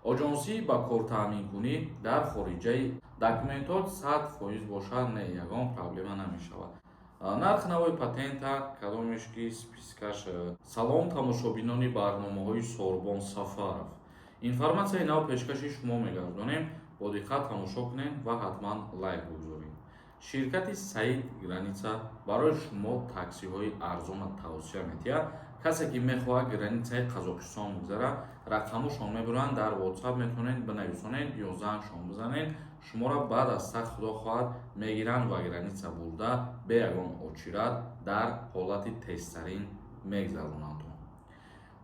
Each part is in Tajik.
Оҷонсӣ ба кортаъминкунӣ дар хориҷаи документот 100% бошад, не, ягон проблема намешавад. Нархи нави патента кадомеш ки спискаш. Салом, тамошобинони барномаҳои Сорбон Сафаров! Информатсияи нав пешкаши шумо мегардонем. Бо диққат тамошо кунед ва ҳатман лайк бигузоред. Ширкати Саид Граница барои шумо таксиҳои арзона тавсия медиҳад. Касе ки мехоҳад границаи Қазоқистон бигзарад, рақамошон мебуранд дар WhatsApp, метавонед бинависонед ё зангшон бизанед. Шуморо баъд аз так, худо хоҳад, мегиранд ва граница бурда, бе ягон очират, дар ҳолати тезтарин мегзаронанд.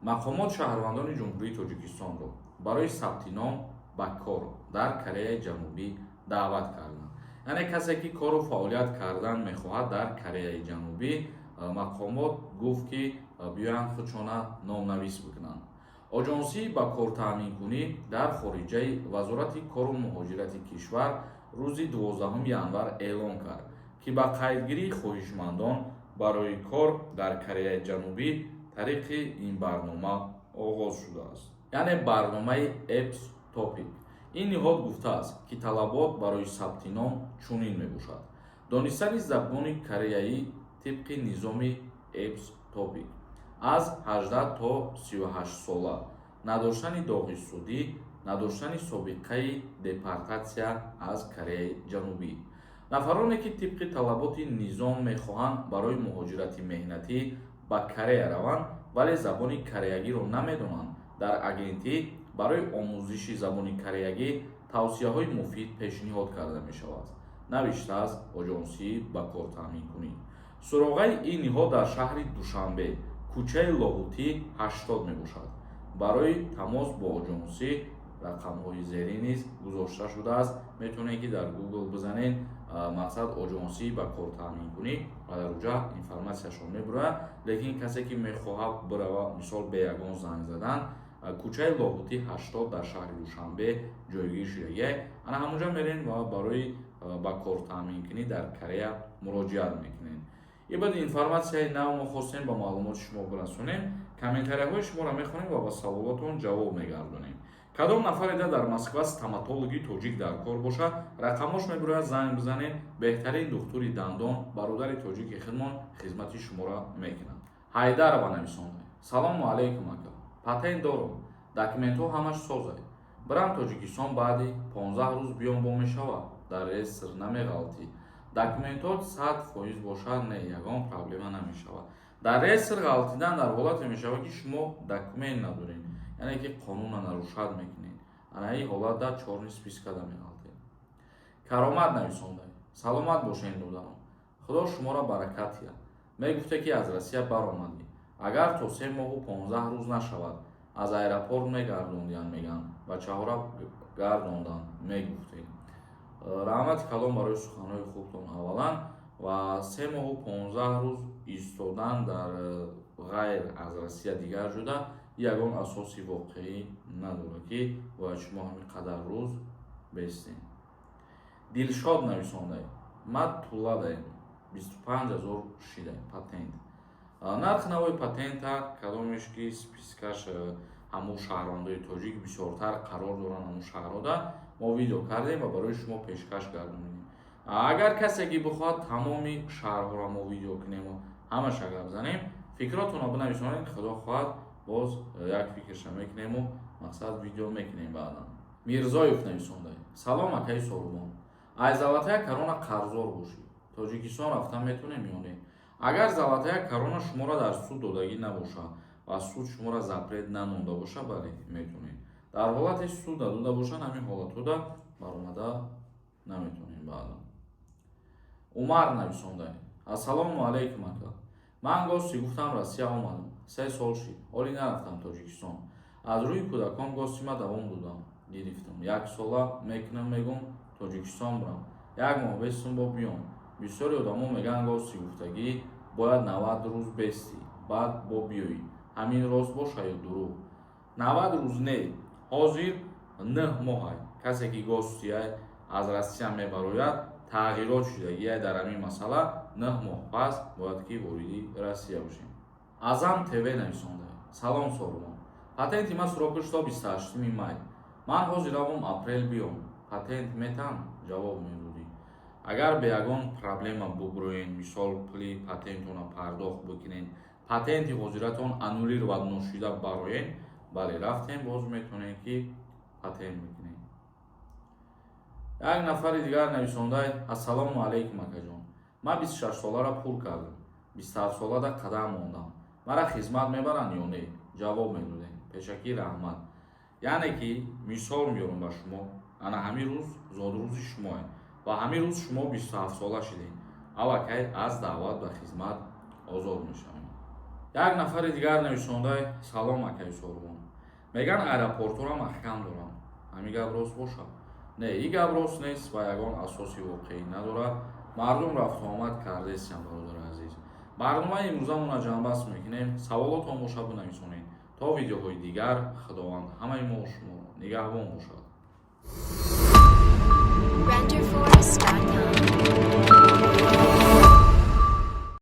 Мақомот шаҳрвандони Ҷумҳурии Тоҷикистонро барои сабти ном ба кор дар Кореяи Ҷанубӣ даъват карданд. Яъне касе ки кору фаъолият кардан мехоҳад дар Кореяи Ҷанубӣ, мақомот гуфт, ки биёянд, худшона номнавис бикунанд. Оҷонсӣ ба кортаъминкунӣ дар хориҷаи Вазорати кору муҳоҷирати кишвар рӯзи 12 январ эълон кард, ки ба қайдгирии хоҳишмандон барои кор дар Кореяи Ҷанубӣ тариқи ин барнома оғоз шудааст, яъне барномаи EPS TOPIK. Ин ниҳод гуфтааст, ки талабот барои сабти ном чунин мебошад: донистани забони кореяӣ тибқи низоми EPS TOPIK, аз 18 то 38 сола, надоштани доғи судӣ, надоштани собиқаи депортатсия аз Кореяи Ҷанубӣ. Нафароне ки тибқи талаботи низом мехоҳанд барои муҳоҷирати меҳнатӣ ба Корея раванд, вале забони кореягиро намедонанд, дар агентӣ барои омӯзиши забони кореягӣ тавсияҳои муфид пешниҳод карда мешавад, навиштааст оҷонсии ба кортаъминкунӣ. Суроғаи ин ниҳод дар шаҳри Душанбе, кӯчаи Лоҳутӣ, 80 мебошад. Барои тамос бо оҷонсӣ рақамҳои зерин низ гузошта шудааст. Метавонед, ки дар Google бизанед, мақсад, оҷонсӣ ба кор таъминкунӣ, ва дар уҷа информатсияшон мебурад. Лекин касе ки мехоҳад бирава, мисол, бе ягон занг задан, кӯчаи Лоҳутӣ, 80, дар шаҳри Душанбе ҷойгир шудагиай. Ана ҳамонҷа мерен ва барои ба кор таъминкунӣ дар Корея муроҷиат мекунед. И баъд информатсияи нав мо хостем ба маълумоти шумо бирасонем. Комментарияҳои шуморо мехонем ва ба саволотон ҷавоб мегардонем. Кадом нафареда дар Москва стоматологи тоҷик дар кор бошад, рақамош мебирояд, занг бизанед. Беҳтарин духтури дандон, бародари тоҷики хидмон, хизмати шуморо мекунад. Ҳайдарова нависонда: «Салому алайкум, ака. Патент дорум, документҳо ҳамаш созай. Бирам Тоҷикистон, баъди 15 рӯз биём, бо мешавад? Дар реестр намеғалтӣ?» Документот 100% бошад, не, ягон проблема намешавад. Дар реестр ғалтидан дар ҳолате мешавад, ки шумо документ надоред, яъне ки қонунро нарушать мекунед. Ана ин ҳолат дар чёрный спискада меғалтед. Каромат нависонда: «Саломат бошед, додарон, Худо шуморо баракат диҳад. Мегуфте, ки аз Россия баромадӣ, агар то 3 моҳу 15 рӯз нашавад, аз аэропорт мегардондиянд, мегӯянд, бачаҳоро гардонданд, мегуфтед. Раҳмати калом барои суханҳои хубтон аввалан. Ва 3 моҳу 15 рӯз истодан дар ғайр аз Россия дигар шуда, ягон асоси воқеӣ надорад, ки бояд шумо ҳамин қадар рӯз бестед. Дилшод нависондай: «Ман Туладаем, 25 000 шидай патент». Нархи нави патента кадомеш ки спискаш, ҳамун шаҳрвандои тоҷик бисёртар қарор доранд ҳамун шаҳрҳода, мо видео кардем ва барои шумо пешкаш гардонидем. Агар касе ки бихоҳад тамоми шаҳрҳоро мо видео кунему ҳамаша гап занем, фикротонро бинависонед. Худо хоҳад, боз як фикрша мекунему, мақсад, видео мекунем баъдан. Мирзоев нависонда: «Салом, акаи Сорубон. Ай Золотая Корона қарздор бошӣ, Тоҷикистон рафтан метонем ё не?» Агар Золотая Корона шуморо дар суд додагӣ набошад ва суд шуморо запрет намонда бошад, бале, метонед. Дар ҳолате суд надода бошанд, ҳамин ҳолатҳода баромада наметонем баъдан. Умар нависонда: «Ассалому алайкум, ака. Ман гости гуфтам Россия омадам, 3 сол шид, ҳоле нарафтам Тоҷикистон. Аз рӯи кӯдакон гостима давом додам, гирифтам. Як сола мекунам, мегум Тоҷикистон бирам, як моҳ бестум, бо биём. Бисёри одамо мегӯянд, гости гуфтагӣ бояд 90 рӯз бестӣ, баъд бо биёӣ. Ҳамин рост боша ё дурӯғ?» 90 рӯз не, ҳозир 9 моҳай. Касе ки гостия аз Россия мебарояд, тағйирот шудагия дар ҳамин масъала, 9 моҳ пас бояд ки вориди Россия бошем. Азам ТВ нависонда: «Салом, Сорубон. Патенти ман срокаш то 28-ми май. Ман ҳозир равом, апрел биём, патент метам? Ҷавоб медодӣ. Агар бе ягон проблема бубурӯен, мисол, пули патентона пардохт бикунен, патенти ҳозиратон аннулировать нашида бароен, бале, рафтем, боз метавонем, ки патент бикунем. Як нафари дигар нависондай: «Ассалому алайкум, акаҷон, ман 26 солара пур кардам, 27 солада қадам мондам, мара хизмат мебаранд ё не? Ҷавоб медодем, пешакӣ раҳмат». Яъне ки мисол меёрам ба шумо: ана ҳамин рӯз зодрӯзи шумое ва ҳамин рӯз шумо 27 сола шидед, аллакай аз даъват ба хизмат озод мешавем. Як нафари дигар нависондай: «Салом, акаи Сорбон, меган аэропортҳоро маҳкам дорам, ҳамин гап рост бошад?» Не, ин гап рост нест ва ягон асоси воқеӣ надорад. Мардум рафтуомад кардесиям. Бародари азиз, барномаи имрӯзамонро ҷамъбаст мекунем. Саволотон бошад, бинависонед. То видеоҳои дигар, Худованд ҳамаи мо шуморо нигаҳбон бошад.